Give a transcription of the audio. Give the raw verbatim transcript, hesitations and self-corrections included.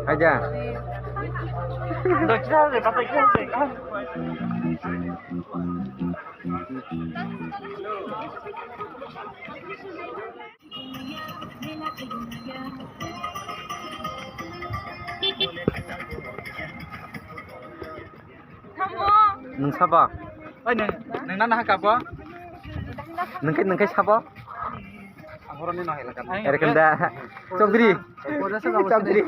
Aja. Nwng sabo? Oi, nwng, nwng nana haka bo? Nwng khe, nwng khe sabo? Ang horoni no hela kan. Erekan da. Chowdhury. Chowdhury.